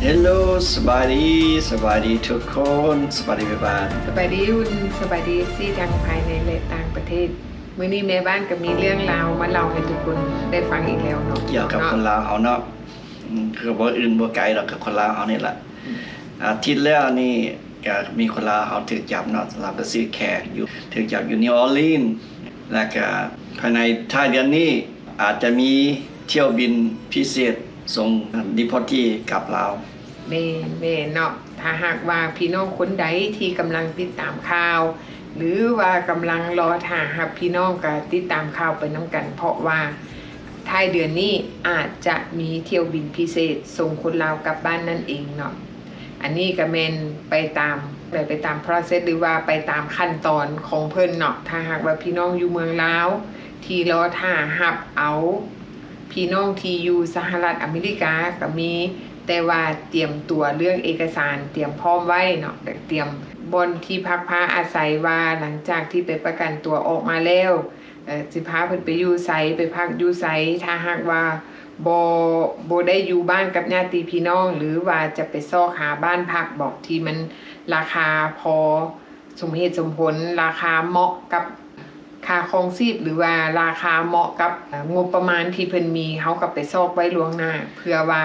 ເຮລໂລ ສະບາຍດີ ສະບາຍດີທຸກຄົນ ສະບາຍດີແມ່ບ້ານ ສະບາຍດີອຸ່ນ ສະບາຍດີເອັຟຊີທັງພາຍໃນ ແລະ ຕ່າງປະເທດ. ມື້ນີ້ແມ່ບ້ານກໍມີເລື່ອງລາວມາເລົ່າໃຫ້ທຸກຄົນໄດ້ຟັງອີກແລ້ວເນາະ ກ່ຽວກັບຄົນລາວເຮົາເນາະ. ອືມ ກໍບໍ່ອື່ນບໍ່ໄກດອກ ກັບຄົນລາວເຮົານີ້ລະ. ອາທິດແລ້ວນີ້ກໍມີຄົນລາວເຮົາຖືກຈັບເນາະ ລາວກໍຊື່ແຂກຢູ່ ຖືກຈັບຢູ່ນິວອໍລີນ ແລ້ວກໍພາຍໃນທ້າຍເດືອນນີ້ ອາດຈະມີຖ້ຽວບິນພິເສດສົ່ງດີພອດຕີ້ກັບລາວ. ແມ່ນ ແມ່ນເນາະ. ຖ້າຫາກວ່າພີ່ນ້ອງຄົນໃດທີ່ກຳລັງຕິດຕາມຂ່າວ ຫຼືວ່າກຳລັງລໍຖ້າຮັບ ພີ່ນ້ອງກໍຕິດຕາມຂ່າວໄປນຳກັນ ເພາະວ່າທ້າຍເດືອນນີ້ອາດຈະມີຖ້ຽວບິນພິເສດສົ່ງຄົນລາວກັບບ້ານນັ້ນເອງເນາະ. ອັນນີ້ກໍແມ່ນໄປຕາມ ໄປ ໄປຕາມ process ຫຼືວ່າໄປຕາມຂັ້ນຕອນຂອງເພິ່ນເນາະ. ຖ້າຫາກວ່າພີ່ນ້ອງຢູ່ເມືອງລາວທີ່ລໍຖ້າຮັບເອົາ ພີ່ນ້ອງທີ່ຢູ່ສະຫະລັດອາເມລິກາກໍມີ ແຕ່ວ່າຕຽມຕົວເລື່ອງເອກະສານ ຕຽມພ້ອມໄວ້ເນາະ ແລະ ຕຽມບ່ອນທີ່ພັກພາອາໄສ ວ່າຫຼັງຈາກທີ່ໄປປະກັນຕົວອອກມາແລ້ວ ເອີ ຊິພາເພິ່ນໄປຢູ່ໃສ ໄປພັກຢູ່ໃສ. ຖ້າຫາກວ່າບໍ່ ບໍ່ໄດ້ຢູ່ບ້ານກັບຍາດຕິພີ່ນ້ອງ ຫຼືວ່າຈະໄປຊອກຫາບ້ານພັກບໍ ທີ່ມັນລາຄາພໍສົມເຫດສົມຜົນ ລາຄາເໝາະກັບຄ່າຄອງຊີບ ຫຼືວ່າລາຄາເໝາະກັບ ເອີ ງົບປະມານທີ່ເພິ່ນມີ ເຮົາກໍໄປຊອກໄວ້ລ່ວງໜ້າ ເພື່ອວ່າ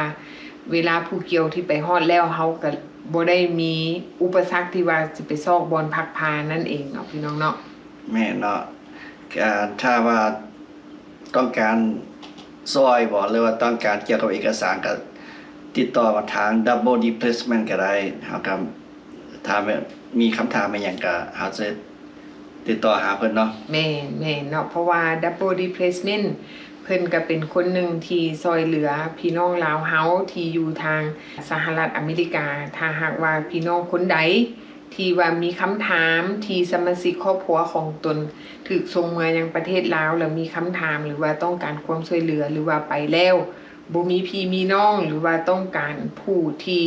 ເວລາຜູ້ກ່ຽວທີ່ໄປຮອດແລ້ວ ເຮົາກໍບໍ່ໄດ້ມີອຸປະສັກທີ່ວ່າຊິໄປຊອກບ່ອນພັກພານັ້ນເອງເນາະ ພີ່ນ້ອງເນາະ. ແມ່ນເນາະ. ກະ ຖ້າວ່າຕ້ອງການຊ່ອຍບໍ ຫຼືວ່າຕ້ອງການກ່ຽວກັບເອກະສານ ກະຕິດຕໍ່ມາທາງ Double Displacement ກະໄດ້. ເຮົາກະ ຖ້າແມ່ນມີຄຳຖາມອີ່ຫຍັງ ກະເຮົາຈະຕິດຕໍ່ຫາເພິ່ນເນາະ. ແມ່ນ ແມ່ນເນາະ. ເພາະວ່າ Double Displacement ເພິ່ນກະເປັນຄົນໜຶ່ງທີ່ຊ່ອຍເຫຼືອພີ່ນ້ອງລາວເຮົາທີ່ຢູ່ທາງສະຫະລັດອາເມລິກາ. ຖ້າຫາກວ່າພີ່ນ້ອງຄົນໃດ ທີ່ວ່າມີຄຳຖາມ ທີ່ສະມາຊິກຄອບຄົວຂອງຕົນຖືກສົ່ງເມືອຍັງປະເທດລາວ ແລ້ວມີຄຳຖາມ ຫຼືວ່າຕ້ອງການຄວາມຊ່ວຍເຫຼືອ ຫຼືວ່າໄປແລ້ວບໍ່ມີພີ່ມີນ້ອງ ຫຼືວ່າຕ້ອງການຜູ້ທີ່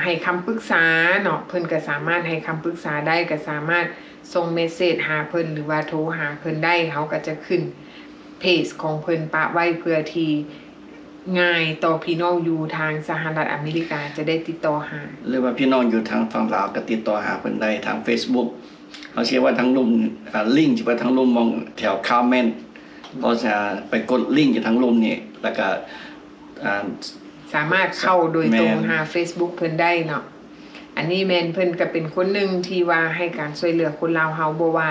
ໃຫ້ຄຳປຶກສາເນາະ ເພິ່ນກໍສາມາດໃຫ້ຄຳປຶກສາໄດ້ ກໍສາມາດສົ່ງເມສເສດຫາເພິ່ນ ຫຼືວ່າໂທຫາເພິ່ນໄດ້. ເຮົາກໍຈະຂຶ້ນເພຈຂອງເພິ່ນປະໄວ້ ເພື່ອທີ່ ງ່າຍຕໍ່ພີ່ນ້ອງຢູ່ທາງສະຫະລັດອາເມລິກາຈະໄດ້ຕິດຕໍ່ຫາ ຫຼືວ່າພີ່ນ້ອງຢູ່ທາງຝັ່ງລາວກໍຕິດຕໍ່ຫາເພິ່ນໄດ້ທາງເຟສບຸກ. ເຮົາຊິໄວ້ທາງລຸ່ມ ອາ ລິ້ງຊິໄວ້ທາງລຸ່ມໝ່ອງແຖວຄອມເມັນ ເພາະສາ ໄປກົດລິ້ງຢູ່ທາງລຸ່ມນີ້ ແລ້ວກໍ ອາ ສາມາດເຂົ້າໂດຍຕົງ ແມ່ນ ຫາເຟສບຸກເພິ່ນໄດ້ເນາະ. ອັນນີ້ແມ່ນເພິ່ນກໍເປັນຄົນໜຶ່ງທີ່ວ່າໃຫ້ການຊ່ວຍເຫຼືອຄົນລາວເຮົາ ບໍ່ວ່າ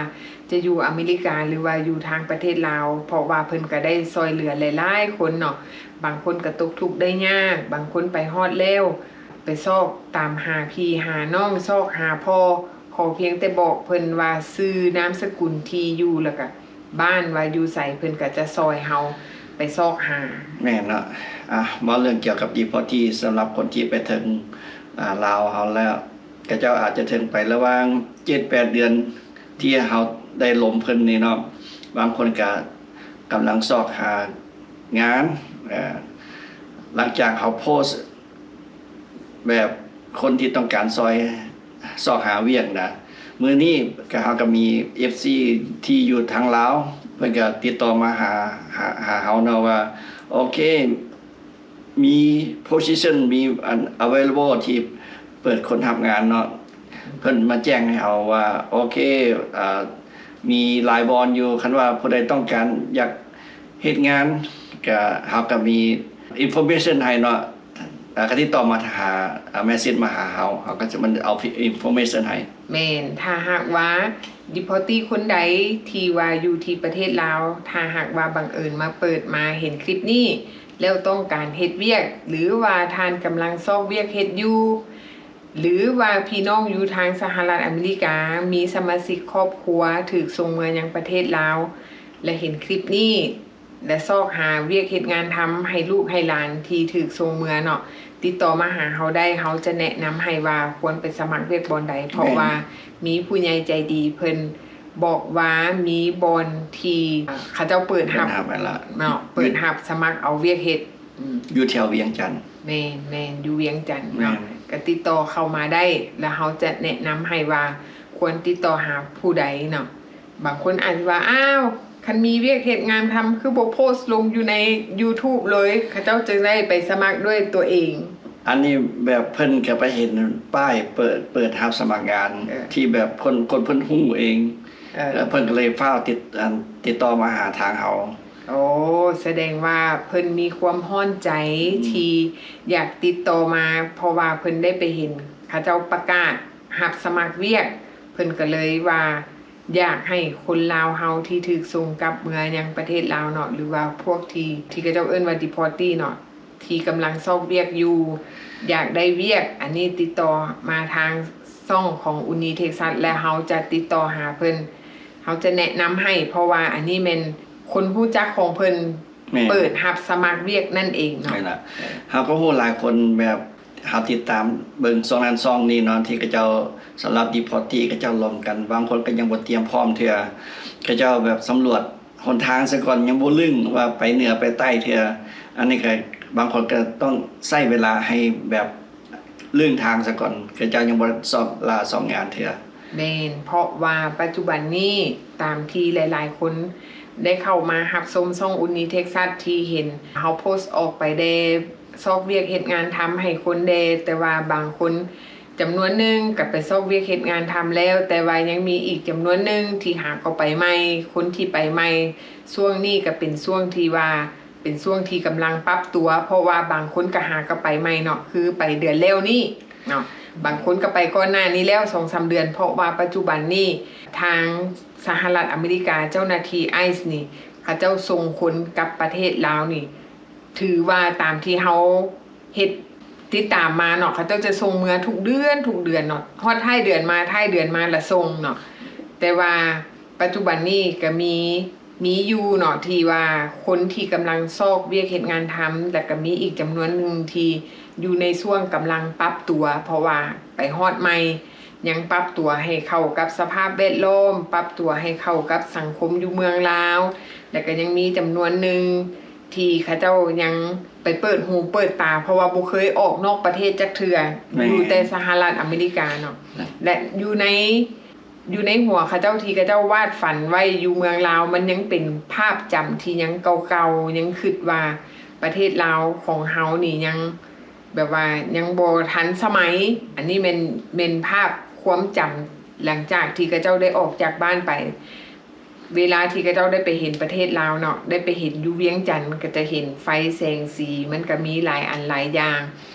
ຈະຢູ່ອາເມລິກາ ຫຼືວ່າຢູ່ທາງປະເທດລາວ ເພາະວ່າເພິ່ນກໍໄດ້ຊ່ວຍເຫຼືອຫຼາຍໆຄົນເນາະ. ບາງຄົນກໍຕົກທຸກໄດ້ຍາກ ບາງຄົນໄປຮອດແລ້ວ ໄປຊອກຕາມຫາພີ່ຫານ້ອງ ຊອກຫາພໍ່ ຂໍພຽງແຕ່ບອກເພິ່ນວ່າຊື່ ນາມສະກຸນ ທີ່ຢູ່ ແລ້ວກໍ ບ້ານວ່າຢູ່ໃສ ເພິ່ນກໍຈະຊ່ອຍເຮົາໄປຊອກຫາ. ແມ່ນເນາະ. ອາ ເວົ້າເລື່ອງກ່ຽວກັບດີພອດຕີ້ ສຳລັບຄົນທີ່ໄປເຖິງ ອາ ລາວເຮົາແລ້ວ ເຂົາເຈົ້າອາດຈະເຖິງໄປລະຫວ່າງເຈັດແປດເດືອນ ທີ່ເຮົາໄດ້ລົມເພິ່ນນີ້ເນາະ. ບາງຄົນກໍກຳລັງຊອກຫາງານ ເອີ ຫຼັງຈາກເຮົາໂພສ ແບບຄົນທີ່ຕ້ອງການຊ່ອຍຊອກຫາວຽກນະ. ມື້ນີ້ກະ ເຮົາກະມີເອັຟຊີທີ່ຢູ່ທາງລາວ ເພິ່ນກະຕິດຕໍ່ມາຫາ ຫາ ຫາເຮົາເນາະວ່າ ໂອເຄ ມີໂພຊິຊັນ ມີອັນ available ທີ່ເປີດຄົນຮັບງານເນາະ. ເພິ່ນມາແຈ້ງໃຫ້ເຮົາວ່າ ໂອເຄ ເອີ ມີຫຼາຍບ່ອນຢູ່ ຄັນວ່າຜູ້ໃດຕ້ອງການຢາກ ເຮັດງານ ກະ ເຮົາກະມີອິນຟໍເມຊັນໃຫ້ເນາະ. ອາ ກະຕິດຕໍ່ມາຫາ ອາ ແມັດເຊັດມາຫາເຮົາ ເຮົາກະຈະມາເອົາອິນຟໍເມຊັນໃຫ້. ແມ່ນ ຖ້າຫາກວ່າດີພອດຕີ້ຄົນໃດທີ່ວ່າຢູ່ທີ່ປະເທດລາວ ຖ້າຫາກວ່າບັງເອີນມາເປີດມາເຫັນຄລິບນີ້ ແລ້ວຕ້ອງການເຮັດວຽກ ຫຼືວ່າທ່ານກຳລັງຊອກວຽກເຮັດຢູ່ ຫຼືວ່າພີ່ນ້ອງຢູ່ທາງສະຫະລັດອາເມລິກາ ມີສະມາຊິກຄອບຄົວຖືກສົ່ງເມືອຍັງປະເທດລາວ ແລະ ເຫັນຄລິບນີ້ ແລະ ຊອກຫາວຽກເຮັດງານທຳໃຫ້ລູກໃຫ້ຫຼານທີ່ຖືກສົ່ງເມືອເນາະ, ຕິດຕໍ່ມາຫາເຮົາໄດ້, ເຮົາຈະແນະນຳໃຫ້ວ່າຄວນໄປສະໝັກວຽກບ່ອນໃດ, ເພາະວ່າມີຜູ້ໃຫຍ່ໃຈດີເພິ່ນບອກວ່າມີບ່ອນທີ່ເຂົາເຈົ້າເປີດຮັບ ເປີດຮັບແລ້ວເນາະ, ເປີດຮັບສະໝັກເອົາວຽກເຮັດ ອືມ ຢູ່ແຖວວຽງຈັນ. ແມ່ນໆ ຢູ່ວຽງຈັນເນາະ, ແມ່ນ ກໍຕິດຕໍ່ເຂົ້າມາໄດ້ ແລ້ວເຮົາຈະແນະນຳໃຫ້ວ່າຄວນຕິດຕໍ່ຫາຜູ້ໃດເນາະ. ບາງຄົນອາດຊິວ່າ ອ້າວ ຄັນມີວຽກເຮັດງານທຳ ຄືບໍ່ໂພສລົງຢູ່ໃນຢູທູບເລີຍ ເຂົາເຈົ້າຈຶ່ງໄດ້ໄປສະໝັກດ້ວຍຕົວເອງ. ອັນນີ້ແບບເພິ່ນກໍໄປເຫັນປ້າຍເປີດ ເປີດຮັບສະໝັກງານ ເອີ ທີ່ແບບຄົນ ຄົນເພິ່ນຮູ້ເອງ ເອີ ແລ້ວເພິ່ນກໍເລີຍຟ້າວຕິດ ອັນ ຕິດຕໍ່ມາຫາທາງເຮົາ. ໂອ້ ສະແດງວ່າເພິ່ນມີຄວາມຮ້ອນໃຈ ອືມ ທີ່ຢາກຕິດຕໍ່ມາ ເພາະວ່າເພິ່ນໄດ້ໄປເຫັນເຂົາເຈົ້າປະກາດຮັບສະໝັກວຽກ ເພິ່ນກໍເລີຍວ່າ ຢາກໃຫ້ຄົນລາວເຮົາທີ່ຖືກສົ່ງກັບເມືອຍັງປະເທດລາວເນາະ ຫຼືວ່າພວກທີ່ ທີ່ເຂົາເຈົ້າເອີ້ນວ່າ deportee ເນາະ ທີ່ກຳລັງຊອກວຽກຢູ່ ຢາກໄດ້ວຽກ ອັນນີ້ຕິດຕໍ່ມາທາງຊ່ອງຂອງ Uni Texas ແລະ ເຮົາຈະຕິດຕໍ່ຫາເພິ່ນ ເຮົາຈະແນະນຳໃຫ້ ເພາະວ່າອັນນີ້ແມ່ນຄົນຮູ້ຈັກຂອງເພິ່ນ ແມ່ນ ເປີດຮັບສະໝັກວຽກນັ້ນເອງເນາະ. ແມ່ນລະ ເຮົາກໍຮູ້ຫຼາຍຄົນແບບ ເຮົາຕິດຕາມເບິ່ງຊ່ອງນັ້ນຊ່ອງນີ້ເນາະ ທີ່ເຂົາເຈົ້າ ສຳລັບ deportee ເຂົາເຈົ້າລົມກັນ ບາງຄົນກໍຍັງບໍ່ຕຽມພ້ອມເທື່ອ ເຂົາເຈົ້າແບບສຳຫຼວດຫົນທາງຊະກ່ອນ ຍັງບໍ່ລຶ້ງວ່າໄປເໜືອໄປໃຕ້ເທື່ອ. ອັນນີ້ກໍບາງຄົນກໍຕ້ອງໃຊ້ເວລາໃຫ້ແບບລຶ້ງທາງຊະກ່ອນ ເຂົາເຈົ້າຍັງບໍ່ຊອກລາຊອກງານເທື່ອ. ແມ່ນ ເພາະວ່າປັດຈຸບັນນີ້ ຕາມທີ່ຫຼາຍໆຄົນໄດ້ເຂົ້າມາຮັບຊົມຊ່ອງ Uni Texas ທີ່ເຫັນເຮົາໂພສອອກໄປແດ່ ຊອກວຽກເຮັດງານທຳໃຫ້ຄົນແດ່ ແຕ່ວ່າບາງຄົນຈຳນວນໜຶ່ງກໍໄປຊອກວຽກເຮັດງານທຳແລ້ວ ແຕ່ວ່າຍັງມີອີກຈຳນວນໜຶ່ງທີ່ຫາກໍໄປໃໝ່. ຄົນທີ່ໄປໃໝ່ ຊ່ວງນີ້ກໍເປັນຊ່ວງທີ່ວ່າ ເປັນຊ່ວງທີ່ກຳລັງປັບຕົວ ເພາະວ່າບາງຄົນກໍຫາກໍໄປໃໝ່ເນາະ ຄືໄປເດືອນແລ້ວນີ້ເນາະ ບາງຄົນກໍໄປກ່ອນໜ້ານີ້ແລ້ວສອງສາມເດືອນ ເພາະວ່າປັດຈຸບັນນີ້ທາງສະຫະລັດອາເມລິກາ ເຈົ້າໜ້າທີ່ ICE ນີ້ ເຂົາເຈົ້າສົ່ງຄົນກັບປະເທດລາວນີ້ ຖືວ່າຕາມທີ່ເຮົາເຮັດຕິດຕາມມາເນາະ ເຂົາເຈົ້າຈະສົ່ງເມືອທຸກເດືອນ ທຸກເດືອນເນາະ ຮອດທ້າຍເດືອນມາ ທ້າຍເດືອນມາລະສົ່ງເນາະ ແຕ່ວ່າປັດຈຸບັນນີ້ກໍມີ ມີຢູ່ເນາະ ທີ່ວ່າຄົນທີ່ກຳລັງຊອກວຽກເຮັດງານທຳ ແລ້ວກໍມີອີກຈຳນວນໜຶ່ງທີ່ຢູ່ໃນຊ່ວງກຳລັງປັບຕົວ ເພາະວ່າໄປຮອດໃໝ່ ຍັງປັບຕົວໃຫ້ເຂົ້າກັບສະພາບແວດລ້ອມ ປັບຕົວໃຫ້ເຂົ້າກັບສັງຄົມຢູ່ເມືອງລາວ ແລ້ວກໍຍັງມີຈຳນວນໜຶ່ງທີ່ເຂົາເຈົ້າຍັງໄປເປີດຫູເປີດຕາ ເພາະວ່າບໍ່ເຄີຍອອກນອກປະເທດຈັກເທື່ອ ແມ່ນ ຢູ່ແຕ່ສະຫະລັດອາເມລິກາເນາະ ແລະ ຢູ່ໃນ ຢູ່ໃນຫົວເຂົາເຈົ້າທີ່ເຂົາເຈົ້າວາດຝັນໄວ້ຢູ່ເມືອງລາວ ມັນຍັງເປັນພາບຈຳທີ່ຍັງເກົ່າໆ ຍັງຄິດວ່າປະເທດລາວຂອງເຮົານີ້ຍັງ ແບບວ່າຍັງບໍ່ທັນສະໄໝ. ອັນນີ້ແມ່ນ ແມ່ນພາບຄວາມຈຳຫຼັງຈາກທີ່ເຂົາເຈົ້າໄດ້ອອກຈາກບ້ານໄປ. ເວລາທີ່ເຂົາເຈົ້າໄດ້ໄປເຫັນປະເທດລາວເນາະ ໄດ້ໄປເຫັນຢູ່ວຽງຈັນ ກໍຈະເຫັນໄຟແສງສີ ມັນກໍມີຫຼາຍອັນຫຼາຍຢ່າງ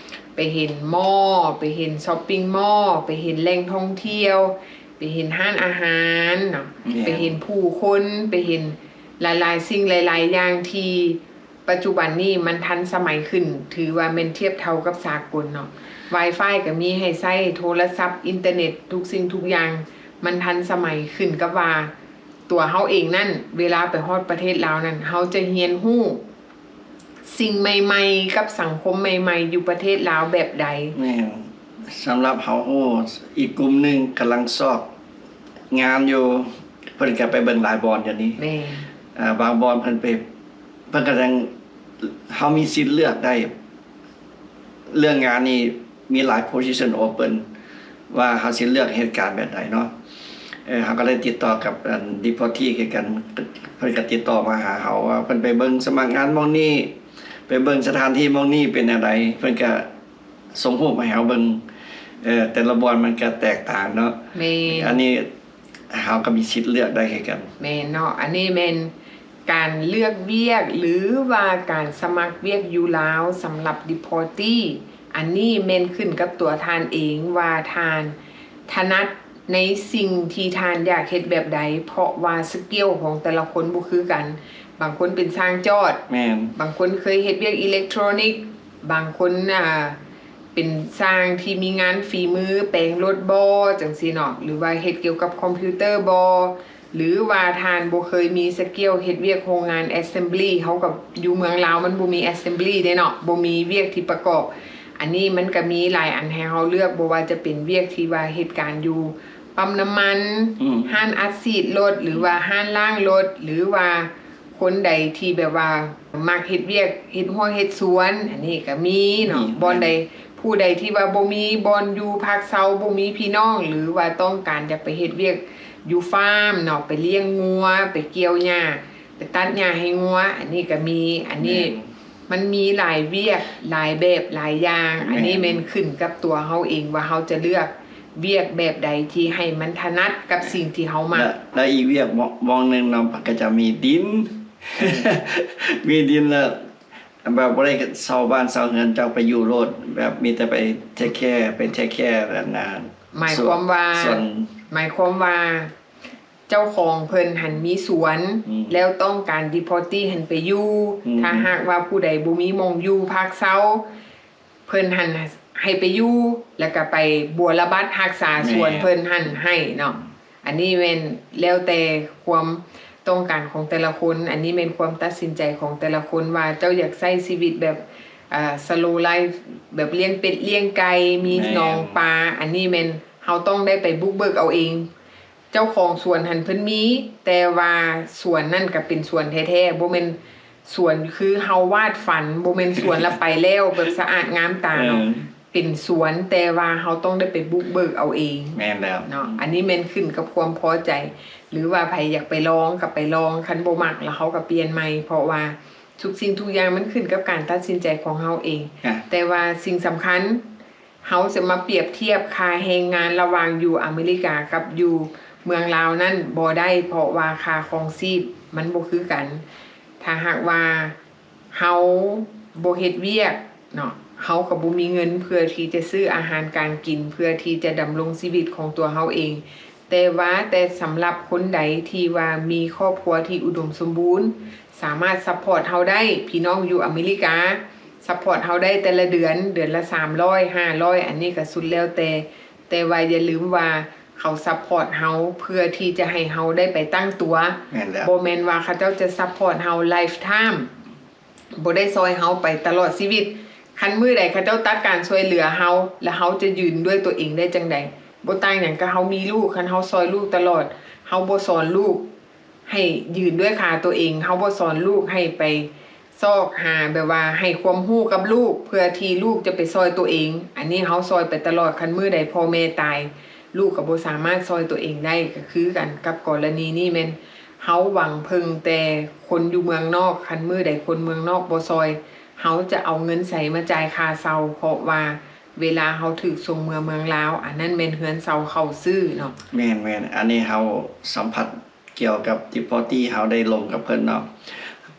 ໄປເຫັນມໍ ໄປເຫັນຊັອບປິງມໍ ໄປເຫັນແຫຼ່ງທ່ອງທ່ຽວ ໄປເຫັນຮ້ານອາຫານເນາະ ແມ່ນ ໄປເຫັນຜູ້ຄົນ ໄປເຫັນຫຼາຍໆສິ່ງຫຼາຍໆຢ່າງທີ່ປັດຈຸບັນນີ້ມັນທັນສະໄໝຂຶ້ນ ຖືວ່າແມ່ນທຽບເທົ່າກັບສາກົນເນາະ ວາຍຟາຍກໍມີໃຫ້ໃຊ້ ໂທລະສັບ ອິນເຕີເນັດ ທຸກສິ່ງທຸກຢ່າງມັນທັນສະໄໝ ຂຶ້ນກັບວ່າຕົວເຮົາເອງນັ້ນ ເວລາໄປຮອດປະເທດລາວນັ້ນ ເຮົາຈະຮຽນຮູ້ ສິ່ງໃໝ່ໆ ກັບສັງຄົມໃໝ່ໆ ຢູ່ປະເທດລາວແບບໃດ? ແມ່ນ ສຳລັບເຮົາໂອ້ ອີກກຸ່ມໜຶ່ງກຳລັງຊອກງານຢູ່ ເພິ່ນກໍໄປເບິ່ງຫຼາຍບ່ອນດຽວນີ້ ແມ່ນ ເອີ ບາງບ່ອນເພິ່ນໄປ ເພິ່ນກະຍັງ ເຮົາມີສິດເລືອກໄດ້ ເລື່ອງງານນີ້ ມີຫຼາຍ position open ວ່າເຮົາຊິເລືອກເຮັດການແບບໃດເນາະ ເອີ ເຮົາກໍໄດ້ຕິດຕໍ່ກັບອັນ deportee ຄືກັນ ເພິ່ນກໍຕິດຕໍ່ມາຫາເຮົາວ່າເພິ່ນໄປເບິ່ງສະໝັກງານໝ່ອງນີ້ ໄປເບິ່ງສະຖານທີ່ໝ່ອງນີ້ເປັນແນວໃດ ເພິ່ນກໍສົ່ງຮູບໃຫ້ເຮົາເບິ່ງ ເອີ ແຕ່ລະບ່ອນມັນກໍແຕກຕ່າງເນາະ ແມ່ນ ອັນນີ້ ເຮົາກໍມີສິດເລືອກໄດ້ຄືກັນ ແມ່ນເນາະ ອັນນີ້ແມ່ນການເລືອກວຽກ ຫຼືວ່າການສະໝັກວຽກຢູ່ລາວສຳລັບ deportee ອັນນີ້ແມ່ນຂຶ້ນກັບຕົວທ່ານເອງວ່າທ່ານຖະໜັດໃນສິ່ງທີ່ທ່ານຢາກເຮັດແບບໃດ ເພາະວ່າ skill ຂອງແຕ່ລະຄົນບໍ່ຄືກັນ ບາງຄົນເປັນຊ່າງຈອດ ແມ່ນ ບາງຄົນເຄີຍເຮັດວຽກອີເລັກໂທຣນິກ ບາງຄົນ ອ່າ ເປັນຊ່າງທີ່ມີງານຝີມື ແປງລົດບໍ ຈັ່ງຊີ້ເນາະ ຫຼືວ່າເຮັດກ່ຽວກັບຄອມພິວເຕີບໍ ຫຼືວ່າທ່ານບໍ່ເຄີຍມີສະກິວເຮັດວຽກໂຮງງານ assembly ເຮົາກໍຢູ່ເມືອງລາວມັນບໍ່ມີ assembly ເດ້ເນາະ ບໍ່ມີວຽກທີ່ປະກອບ ອັນນີ້ມັນກໍມີຫຼາຍອັນໃຫ້ເຮົາເລືອກ ບໍ່ວ່າຈະເປັນວຽກທີ່ວ່າເຮັດການຢູ່ປ້ຳນ້ຳມັນ ອືມ ຮ້ານອັດສີດລົດ ຫຼືວ່າຮ້ານລ້າງລົດ ຫຼືວ່າ ຄົນໃດທີ່ແບບວ່າມັກເຮັດວຽກເຮັດຮົ້ວເຮັດສວນ ອັນນີ້ກໍມີເນາະ ມີ ບ່ອນໃດ ແມ່ນ ຜູ້ໃດທີ່ວ່າບໍ່ມີບ່ອນຢູ່ພັກເຊົາ ບໍ່ມີພີ່ນ້ອງ ຫຼືວ່າຕ້ອງການຢາກໄປເຮັດວຽກຢູ່ຟາມເນາະ ໄປລ້ຽງງົວ ໄປກ່ຽວຫຍ້າ ໄປຕັດຫຍ້າໃຫ້ງົວ ອັນນີ້ກໍມີ ອັນນີ້ ແມ່ນ ມັນມີຫຼາຍວຽກ ຫຼາຍແບບ ຫຼາຍຢ່າງ. ແມ່ນ. ອັນນີ້ແມ່ນຂຶ້ນກັບຕົວເຮົາເອງວ່າເຮົາຈະເລືອກວຽກແບບໃດທີ່ໃຫ້ມັນຖະໜັດກັບສິ່ງທີ່ເຮົາມັກ. ແລະ ແລະອີກວຽກ ວ- ວຽກໜຶ່ງເນາະ ເພິ່ນກໍຈະມີດິນ ເອີ ມີດິນ ແລ້ວແບບບໍ່ໄດ້ເຊົ່າບ້ານເຊົ່າເຮືອນ ເຈົ້າໄປຢູ່ໂລດ ແບບມີແຕ່ໄປເທກແຄ ໄປເທກແຄ ອັນນ່າ ໝາຍຄວາມວ່າ ສວນ ໝາຍຄວາມວ່າ ເຈົ້າຂອງເພິ່ນຫັ້ນມີສວນ ອືມ ແລ້ວຕ້ອງການ deportee ຫັ້ນໄປຢູ່ ອືມ ຖ້າຫາກວ່າຜູ້ໃດບໍ່ມີໝ່ອງຢູ່ພັກເຊົາ ເພິ່ນຫັ້ນໃຫ້ໄປຢູ່ ແລ້ວກໍໄປບົວລະບັດຮັກສາສວນ ແມ່ນ ເພິ່ນຫັ້ນໃຫ້ເນາະ. ອັນນີ້ແມ່ນແລ້ວແຕ່ຄວາມຕ້ອງການຂອງແຕ່ລະຄົນ. ອັນນີ້ແມ່ນຄວາມຕັດສິນໃຈຂອງແຕ່ລະຄົນວ່າເຈົ້າຢາກໃຊ້ຊີວິດແບບ ເອີ slow life ແບບລ້ຽງເປັດລ້ຽງໄກ່ ມີ ແມ່ນ ໜອງປາ. ອັນນີ້ແມ່ນເຮົາຕ້ອງໄດ້ໄປບຸກເບີກເອົາເອງ. ເຈົ້າຂອງສວນຫັ້ນເພິ່ນມີ ແຕ່ວ່າສວນນັ້ນກໍເປັນສວນແທ້ໆ ບໍ່ແມ່ນສວນຄືເຮົາວາດຝັນ ບໍ່ແມ່ນສວນລະໄປແລ້ວ ແບບສະອາດງາມຕາເນາະ ເອີ ເປັນສວນ ແຕ່ວ່າເຮົາຕ້ອງໄດ້ໄປບຸກເບີກເອົາເອງ. ແມ່ນແລ້ວເນາະ. ອືມ ອັນນີ້ແມ່ນຂຶ້ນກັບຄວາມພໍໃຈ ຫຼືວ່າໃຜຢາກໄປລອງກໍໄປລອງ ຄັນບໍ່ມັກແລ້ວເຮົາກໍປ່ຽນໃໝ່ ເພາະວ່າທຸກສິ່ງທຸກຢ່າງມັນຂຶ້ນກັບການຕັດສິນໃຈຂອງເຮົາເອງ. ອ່ະ ແຕ່ວ່າສິ່ງສຳຄັນ ເຮົາຈະມາປຽບທຽບຄ່າແຮງງານລະຫວ່າງຢູ່ອາເມລິກາກັບຢູ່ເມືອງລາວນັ້ນບໍ່ໄດ້ ເພາະວ່າຄ່າຄອງຊີບມັນບໍ່ຄືກັນ. ຖ້າຫາກວ່າເຮົາບໍ່ເຮັດວຽກເນາະ ເຮົາກໍບໍ່ມີເງິນເພື່ອທີ່ຈະຊື້ອາຫານການກິນ ເພື່ອທີ່ຈະດຳລົງຊີວິດຂອງຕົວເຮົາເອງ. ແຕ່ວ່າແຕ່ສຳລັບຄົນໃດທີ່ວ່າມີຄອບຄົວທີ່ອຸດົມສົມບູນ ສາມາດ support ເຮົາໄດ້ ພີ່ນ້ອງຢູ່ອາເມລິກາ support ເຮົາໄດ້ແຕ່ລະເດືອນ ເດືອນລະສາມຮ້ອຍ ຫ້າຮ້ອຍ ອັນນີ້ກໍສຸດແລ້ວແຕ່ ແຕ່ວ່າຢ່າລືມວ່າເຂົາ support ເຮົາເພື່ອທີ່ຈະໃຫ້ເຮົາໄດ້ໄປຕັ້ງຕົວ. ແມ່ນແລ້ວ. ບໍ່ແມ່ນວ່າເຂົາເຈົ້າຈະ support ເຮົາ lifetime ບໍ່ໄດ້ຊ່ອຍເຮົາໄປຕະຫຼອດຊີວິດ. ຄັນມື້ໃດເຂົາເຈົ້າຕັດການຊ່ວຍເຫຼືອເຮົາ ແລ້ວເຮົາຈະຢືນດ້ວຍຕົວເອງໄດ້ຈັ່ງໃດ? ບໍ່ຕ່າງຫຍັງກັບເຮົາມີລູກ, ຄັນເຮົາຊ່ອຍລູກຕະຫຼອດ, ເຮົາບໍ່ສອນລູກໃຫ້ຢືນດ້ວຍຂາຕົວເອງ, ເຮົາບໍ່ສອນລູກໃຫ້ໄປຊອກຫາ ແບບວ່າໃຫ້ຄວາມຮູ້ກັບລູກ ເພື່ອທີ່ລູກຈະໄປຊ່ອຍຕົວເອງ, ອັນນີ້ເຮົາຊ່ອຍໄປຕະຫຼອດ, ຄັນມື້ໃດພໍ່ແມ່ຕາຍ ລູກກໍບໍ່ສາມາດຊ່ອຍຕົວເອງໄດ້. ກໍຄືກັນກັບກໍລະນີນີ້ ແມ່ນເຮົາຫວັງເພິ່ງແຕ່ຄົນຢູ່ເມືອງນອກ, ຄັນມື້ໃດຄົນເມືອງນອກບໍ່ຊ່ອຍ, ເຮົາຈະເອົາເງິນໃສມາຈ່າຍຄ່າເຊົ່າ? ເພາະວ່າເວລາເຮົາຖືກສົ່ງເມືອເມືອງລາວ, ອັນນັ້ນແມ່ນເຮືອນເຊົ່າເຂົາຊື້ເນາະ. ແມ່ນໆ, ອັນນີ້ເຮົາສຳຜັດກ່ຽວກັບທີ່ພໍຕີເຮົາໄດ້ລົມກັບເພິ່ນເນາະ.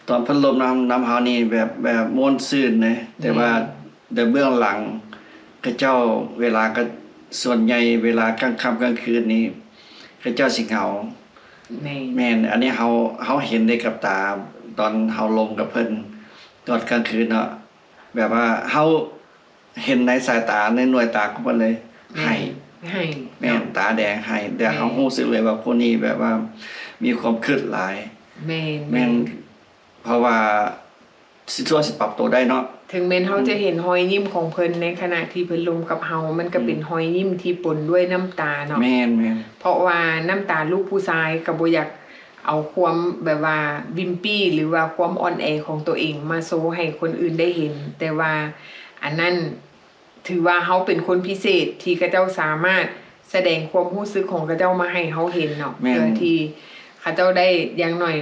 ຕອນເພິ່ນລົມນຳ, ນຳເຮົານີ້ແບບ, ແບບມ່ວນຊື່ນເດ້, ແຕ່ວ່າ ແມ່ນ ແຕ່ເບື້ອງຫຼັງເຂົາເຈົ້າ ເວລາກໍ ສ່ວນໃຫຍ່ເວລາກາງຄ່ຳກາງຄືນນີ້ ເຂົາເຈົ້າຊິເຫງົາ. ແມ່ນ ແມ່ນ, ອັນນີ້ເຮົາ, ເຮົາເຫັນໄດ້ກັບຕາ ຕອນເຮົາລົມກັບເພິ່ນຕອນກາງຄືນເນາະ, ແບບວ່າເຮົາເຫັນໃນສາຍຕາ, ໃນໜ່ວຍຕາຂອງເພິ່ນເລີຍ. ແມ່ນ ໄຫ້ ໄຫ້ ແມ່ນ ເນາະ ຕາແດງໄຫ້, ແຕ່ ແມ່ນ ເຮົາຮູ້ສຶກເລີຍວ່າຜູ້ນີ້ແບບວ່າມີຄວາມຄິດຫຼາຍ. ແມ່ນ ແມ່ນ ແມ່ນ ເພາະວ່າຊິ ຊິປັບໂຕໄດ້ເນາະ. ເຖິງແມ່ນເຮົາ ອືມ ຈະເຫັນຮອຍຍິ້ມຂອງເພິ່ນໃນຂະນະທີ່ເພິ່ນລົມກັບເຮົາ, ມັນກໍ ອືມ ເປັນຮອຍຍິ້ມທີ່ປົນດ້ວຍນ້ຳຕາເນາະ. ແມ່ນໆ. ເພາະວ່ານ້ຳຕາລູກຜູ້ຊາຍກໍບໍ່ຢາກເອົາຄວາມແບບວ່າວິມປີ້ ຫຼືວ່າຄວາມອ່ອນແອຂອງຕົວເອງມາໂຊໃຫ້ຄົນອື່ນໄດ້ເຫັນ, ແຕ່ວ່າອັນນັ້ນ ຖືວ່າເຮົາເປັນຄົນພິເສດທີ່ເຂົາເຈົ້າສາມາດສະແດງຄວາມຮູ້ສຶກຂອງເຂົາເຈົ້າມາໃຫ້ເຮົາເຫັນເນາະ. ແມ່ນ ເພື່ອທີ່ເຂົາເຈົ້າໄດ້ ຢ່າງໜ້ອຍ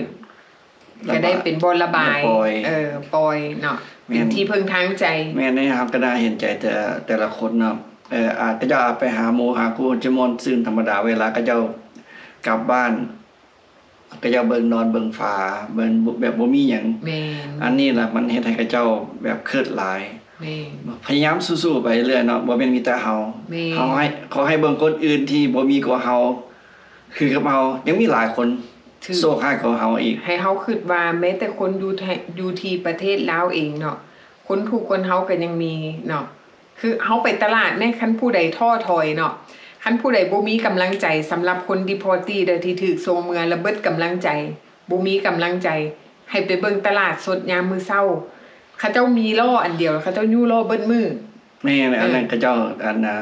ລະບາຍ ກໍໄດ້ເປັນບ່ອນລະບາຍ ລະບາຍ ເອີ ປ່ອຍເນາະ. ແມ່ນ ເປັນທີ່ເພິ່ງທາງໃຈ. ແມ່ນ ເຮົາກໍໜ້າເຫັນໃຈແຕ່ ແຕ່ລະຄົນເນາະ. ເອີ ອາ ເຂົາເຈົ້າອາດໄປຫາໝູ່ຫາຄູ່ ຈະມ່ວນຊື່ນທຳມະດາ ເວລາເຂົາເຈົ້າກັບບ້ານ ເຂົາເຈົ້າເບິ່ງນອນເບິ່ງຟ້າ ເບິ່ງແບບບໍ່ມີຫຍັງ. ແມ່ນ ອັນນີ້ລະມັນເຮັດໃຫ້ເຂົາເຈົ້າແບບຄິດຫຼາຍ. ແມ່ນ ພະຍາຍາມສູ້ໆໄປເລື້ອຍເນາະ, ບໍ່ແມ່ນມີແຕ່ເຮົາ. ແມ່ນ ເຮົາໃຫ້ ຂໍໃຫ້ເບິ່ງຄົນອື່ນທີ່ບໍ່ມີກວ່າເຮົາ ຄືກັບເຮົາ ຍັງມີຫຼາຍຄົນ ຖືກ ໂຊກຮ້າຍກວ່າເຮົາອີກ. ໃຫ້ເຮົາຄິດວ່າແມ້ແຕ່ຄົນຢູ່ ຢູ່ທີ່ປະເທດລາວເອງເນາະ, ຄົນທຸກຄົນເຮົາກໍຍັງມີເນາະ. ຄືເຮົາໄປຕະຫຼາດແມ້ ຄັນຜູ້ໃດທໍ້ຖອຍເນາະ, ຄັນຜູ້ໃດບໍ່ມີກຳລັງໃຈ ສຳລັບຄົນ deportee ເດີ ທີ່ຖືກສົ່ງເມືອລະເບິດກຳລັງໃຈ ບໍ່ມີກຳລັງໃຈ ໃຫ້ໄປເບິ່ງຕະຫຼາດສົດຍາມມື້ເຊົ້າ, ເຂົາເຈົ້າມີລໍ້ອັນດຽວ ເຂົາເຈົ້າຍູ້ລໍ້ເບິດມື້. ແມ່ນ ເອີ ອັນນັ້ນເຂົາເຈົ້າ ອັນ ອາ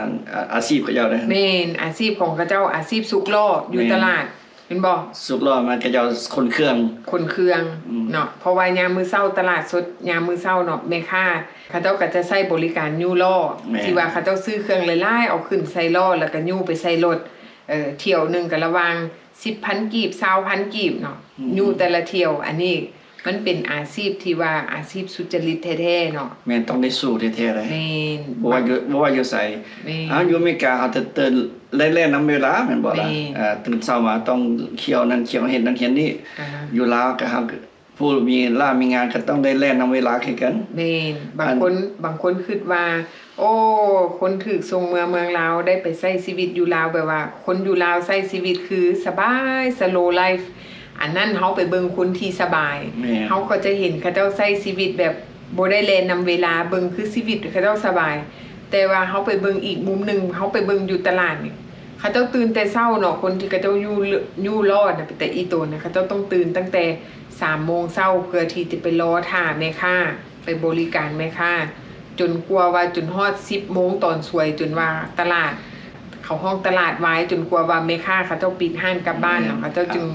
ອາຊີບເຂົາເຈົ້າເດ້. ແມ່ນ ອາຊີບຂອງເຂົາເຈົ້າ ອາຊີບສຸກລໍ້ຢູ່ ແມ່ນ ຕະຫຼາດ. ແມ່ນບໍ່? ສຸກລໍ້ມາ ເຂົາເຈົ້າຂົນເຄື່ອງ ຂົນເຄື່ອງ ອືມ ເນາະ. ເພາະວ່າຍາມມື້ເຊົ້າ ຕະຫຼາດສົດຍາມມື້ເຊົ້າເນາະ ແມ່ຄ້າເຂົາເຈົ້າກໍຈະໃຊ້ບໍລິການຍູ້ລໍ້ ແມ່ນ ທີ່ວ່າເຂົາເຈົ້າຊື້ເຄື່ອງຫຼາຍໆ ເອົາຂຶ້ນໃສ່ລໍ້ ແລ້ວກໍຍູ້ໄປໃສ່ລົດ. ເອີ ຖ້ຽວໜຶ່ງກໍລະຫວ່າງສິບພັນກີບ ຊາວພັນກີບເນາະ ອືມ ຍູ້ແຕ່ລະຖ້ຽວ. ອັນນີ້ ມັນເປັນອາຊີບທີ່ວ່າອາຊີບສຸດຈະລິດແທ້ໆເນາະ. ແມ່ນ ຕ້ອງໄດ້ສູ້ແທ້ໆເລີຍ. ແມ່ນ. ບໍ່ວ່າຢູ່ ບໍ່ວ່າຢູ່ໃສ. ແມ່ນ. ເຮົາຢູ່ອາເມລິກາ ເຮົາຈະຕື່ນໄດ້ແລ່ນນຳເວລາ ແມ່ນບໍ່ລະ? ແມ່ນ. ເອີ ຕື່ນເຊົ້າມາຕ້ອງຂ້ຽວນັ້ນຂ້ຽວ ເຮັດນັ້ນເຮັດນີ້. ອ່າ ຢູ່ລາວກໍ ເຮົາ ຜູ້ມີລາມີງານກໍຕ້ອງໄດ້ແລ່ນນຳເວລາຄືກັນ. ແມ່ນ. ບາງຄົນ ບາງຄົນຄິດວ່າ ໂອ້ ຄົນຖືກສົ່ງເມືອເມືອງລາວ ໄດ້ໄປໃຊ້ຊີວິດຢູ່ລາວ ແບບວ່າຄົນຢູ່ລາວໃຊ້ຊີວິດຄືສະບາຍ slow life. ອັນນັ້ນເຮົາໄປເບິ່ງຄົນທີ່ສະບາຍ. ແມ່ນ. ເຮົາກໍຈະເຫັນເຂົາເຈົ້າໃຊ້ຊີວິດແບບບໍ່ໄດ້ແລ່ນນຳເວລາ ເບິ່ງຄືຊີວິດເຂົາເຈົ້າສະບາຍ. ແຕ່ວ່າເຮົາໄປເບິ່ງອີກມຸມໜຶ່ງ ເຮົາໄປເບິ່ງຢູ່ຕະຫຼາດນີ້ ເຂົາເຈົ້າຕື່ນແຕ່ເຊົ້າເນາະ ຄົນທີ່ເຂົາເຈົ້າຍູ້ ຍູ້ລໍ້ນະ ເປັນຕາອີ່ຕົນນະ ເຂົາເຈົ້າຕ້ອງຕື່ນຕັ້ງແຕ່ສາມໂມງເຊົ້າ ເພື່ອທີ່ຈະໄປລໍຖ້າແມ່ຄ້າ ໄປບໍລິການແມ່ຄ້າ ຈົນກວ່າວ່າ ຈົນຮອດສິບໂມງຕອນສວຍ ຈົນວ່າຕະຫຼາດ ເຂົາຮ້ອງຕະຫຼາດວາຍ ຈົນກວ່າວ່າແມ່ຄ້າເຂົາເຈົ້າປິດຮ້ານກັບບ້ານເນາະ ແມ່ນ ເຂົາເຈົ້າຈຶ່ງ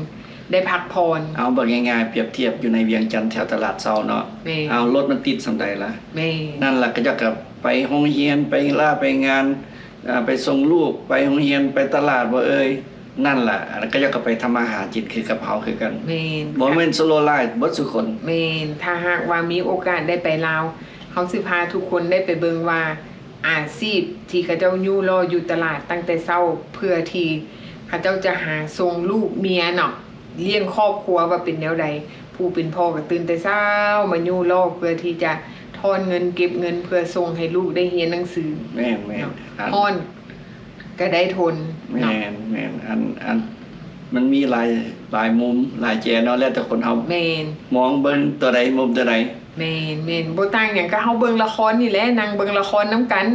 ໄດ້ພັກຜ່ອນ. ເອົາ ເວົ້າງ່າຍໆ ປຽບທຽບຢູ່ໃນວຽງຈັນແຖວຕະຫຼາດເຊົ້າເນາະ. ແມ່ນ. ເອົາ ລົດມັນຕິດສ່ຳໃດລະ? ແມ່ນ. ນັ້ນລະ ເຂົາເຈົ້າກໍໄປໂຮງຮຽນ ໄປລາໄປງານ ອ່າ ໄປສົ່ງລູກ ໄປໂຮງຮຽນ ໄປຕະຫຼາດບໍ່ເອີຍ ນັ້ນລະ ອັນນັ້ນເຂົາເຈົ້າກໍໄປທຳມາຫາກິນຄືກັບເຮົາຄືກັນ. ແມ່ນ. ບໍ່ແມ່ນ slow life ເບິດສູ່ຄົນ. ແມ່ນ. ຖ້າຫາກວ່າມີໂອກາດໄດ້ໄປລາວ ເຮົາຊິພາທຸກຄົນໄດ້ໄປເບິ່ງວ່າ ອາຊີບທີ່ເຂົາເຈົ້າຍູ້ລໍ້ຢູ່ຕະຫຼາດຕັ້ງແຕ່ເຊົ້າ ເພື່ອທີ່ເຂົາເຈົ້າຈະຫາສົ່ງລູກເມຍເນາະ ລ້ຽງຄອບຄົວວ່າເປັນແນວໃດ. ຜູ້ເປັນພໍ່ກໍຕື່ນແຕ່ເຊົ້າມາຍູ້ລໍ້ ເພື່ອທີ່ຈະທ້ອນເງິນເກັບເງິນ ເພື່ອສົ່ງໃຫ້ລູກໄດ້ຮຽນໜັງສື. ແມ່ນໆ. ເນາະ ອັນ ຮ້ອນກໍໄດ້ທົນເນາະ. ແມ່ນໆ. ອັນ ອັນ ມັນມີຫຼາຍ ຫຼາຍມຸມ ຫຼາຍແຈເນາະ ແລ້ວແຕ່ຄົນເຮົາ ແມ່ນ ມອງເບິ່ງຕົວໃດ ມຸມຕົວໃດ. ແມ່ນໆ. ບໍ່ຕ່າງຫຍັງກັບເຮົາເບິ່ງລະຄອນນີ້ແຫຼະ ນັ່ງເບິ່ງລະຄອນນຳກັນ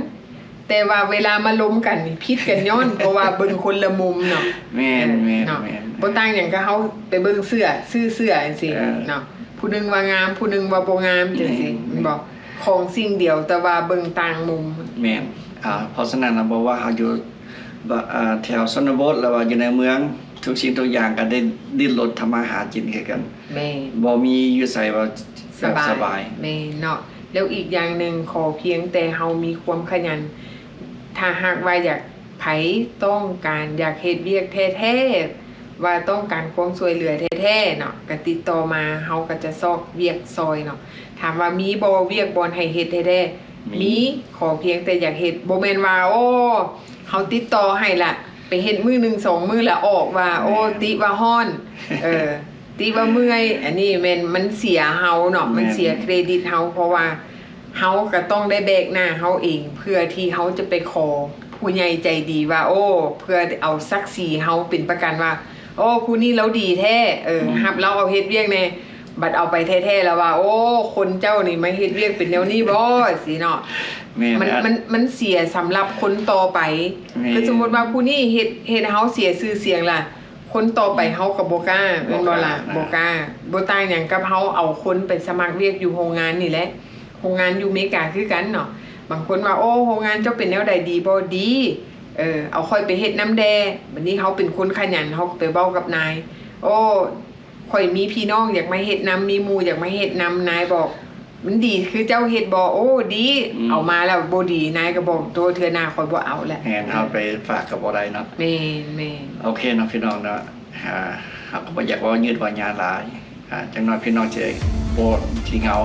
ແຕ່ວ່າເວລາມາລົມກັນນີ້ຜິດກັນຍ້ອນ ເພາະວ່າເບິ່ງຄົນລະມຸມເນາະ. ແມ່ນໆ. ເອີ ເນາະ ແມ່ນໆ. ບໍ່ຕ່າງຫຍັງກັບເຮົາໄປເບິ່ງເສື້ອ ຊື້ເສື້ອຈັ່ງຊີ້ ເອີ ເນາະ ຜູ້ໜຶ່ງວ່າງາມ ຜູ້ໜຶ່ງວ່າບໍ່ງາມຈັ່ງຊີ້. ແມ່ນໆ. ແມ່ນບໍ່? ຂອງສິ່ງດຽວ ແຕ່ວ່າເບິ່ງຕ່າງມຸມ. ແມ່ນ. ອ່າ ເພາະສະນັ້ນລະ ບໍ່ວ່າເຮົາຢູ່ ບ- ອ່າ ແຖວຊົນນະບົດ ຫຼືວ່າຢູ່ໃນເມືອງ ທຸກສິ່ງທຸກຢ່າງກໍໄດ້ດີ້ນລົນທຳມາຫາກິນຄືກັນ. ແມ່ນ. ບໍ່ມີຢູ່ໃສວ່າແບບສະບາຍ. ສະບາຍ. ແມ່ນເນາະ. ແລ້ວອີກຢ່າງໜຶ່ງ ຂໍພຽງແຕ່ເຮົາມີຄວາມຂະຫຍັນ. ຖ້າຫາກວ່າຢາກ ໃຜຕ້ອງການຢາກເຮັດວຽກແທ້ໆ ວ່າຕ້ອງການຄວາມຊ່ວຍເຫຼືອແທ້ໆເນາະ ກໍຕິດຕໍ່ມາ ເຮົາກໍຈະຊອກວຽກຊ່ອຍເນາະ. ຖາມວ່າມີບໍ່ວຽກບ່ອນໃຫ້ເຮັດແທ້ໆ? ມີ. ມີ. ຂໍພຽງແຕ່ຢາກເຮັດ. ບໍ່ແມ່ນວ່າ ໂອ້ ເຮົາຕິດຕໍ່ໃຫ້ລະ ໄປເຮັດມື້ໜຶ່ງສອງມື້ລະອອກວ່າ ແມ່ນ ໂອ້ ຕິວ່າຮ້ອນ ເອີ ຕິວ່າເມື່ອຍ. ແມ່ນ. ອັນນີ້ແມ່ນມັນເສຍເຮົາເນາະ. ແມ່ນ. ມັນເສຍເຄຣດິດເຮົາ ເພາະວ່າເຮົາກໍຕ້ອງໄດ້ແບກໜ້າເຮົາເອງ ເພື່ອທີ່ເຮົາຈະໄປຂໍຜູ້ໃຫຍ່ໃຈດີວ່າ ໂອ້ ເພື່ອເອົາສັກສີເຮົາເປັນປະກັນວ່າ ໂອ້ ຜູ້ນີ້ລາວດີແທ້ ເອີ ອືມ ຮັບລາວເອົາເຮັດວຽກແດ່. ບັດເອົາໄປແທ້ໆແລ້ວວ່າ ໂອ້ ຄົນເຈົ້ານີ້ມາເຮັດວຽກເປັນແນວນີ້ບໍ ຊີ້ເນາະ. ແມ່ນ. ມັນ ອະ ມັນ ມັນເສຍສຳລັບຄົນຕໍ່ໄປ. ແມ່ນ. ຄືສົມມຸດວ່າຜູ້ນີ້ເຮັດ ເຮັດໃຫ້ເຮົາເສຍຊື່ສຽງລະ ຄົນຕໍ່ໄປເຮົາກໍບໍ່ກ້າ ແມ່ນບໍ່ລະ? ບໍ່ກ້າ ບໍ່ກ້າ. ບໍ່ຕ່າງຫຍັງກັບເຮົາເອົາຄົນໄປສະໝັກວຽກຢູ່ໂຮງງານນີ້ແຫຼະ. ໂຮງງານຢູ່ເມກາຄືກັນເນາະ. ບາງຄົນວ່າ ໂອ້ ໂຮງງານເຈົ້າເປັນແນວໃດ ດີບໍ່? ດີ. ເອີ ເອົາຂ້ອຍໄປເຮັດນຳແດ່. ບັດນີ້ເຮົາເປັນຄົນຂະຫຍັນ ເຮົາກໍໄປເວົ້າກັບນາຍ ໂອ້ ຂ້ອຍມີພີ່ນ້ອງຢາກມາເຮັດນຳ ມີໝູ່ຢາກມາເຮັດນຳ. ນາຍບອກ ມັນດີຄືເຈົ້າເຮັດບໍ່? ໂອ້ ດີ. ອືມ ເອົາມາແລ້ວບໍ່ດີ ນາຍກໍບອກ ໂຕ ເທື່ອໜ້າຂ້ອຍບໍ່ເອົາແລ້ວ. ແມ່ນ. ເຮົາໄປຝາກກໍບໍ່ໄດ້ເນາະ. ແມ່ນ ແມ່ນ. ໂອເຄເນາະ ພີ່ນ້ອງເນາະ. ອ່າ ເຮົາກໍບໍ່ຢາກເວົ້າຍືດເວົ້າຍາວຫຼາຍ ອ່າ ຈັກໜ້ອຍພີ່ນ້ອງຈະບໍ່ຊິເຫງົາ.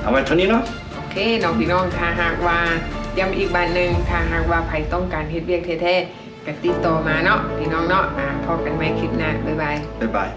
ເອົາໄວ້ເທົ່ານີ້ເນາະ. ໂອເຄເນາະ ພີ່ນ້ອງ ຖ້າຫາກວ່າ ຢ້ຳອີກບາດໜຶ່ງ ຖ້າຫາກວ່າໃຜຕ້ອງການເຮັດວຽກແທ້ໆ ກໍຕິດຕໍ່ມາເນາະ ພີ່ນ້ອງເນາະ. ອ່າ ພໍ້ກັນໃໝ່ຄລິບໜ້າ. ບາຍບາຍ. ບາຍບາຍ.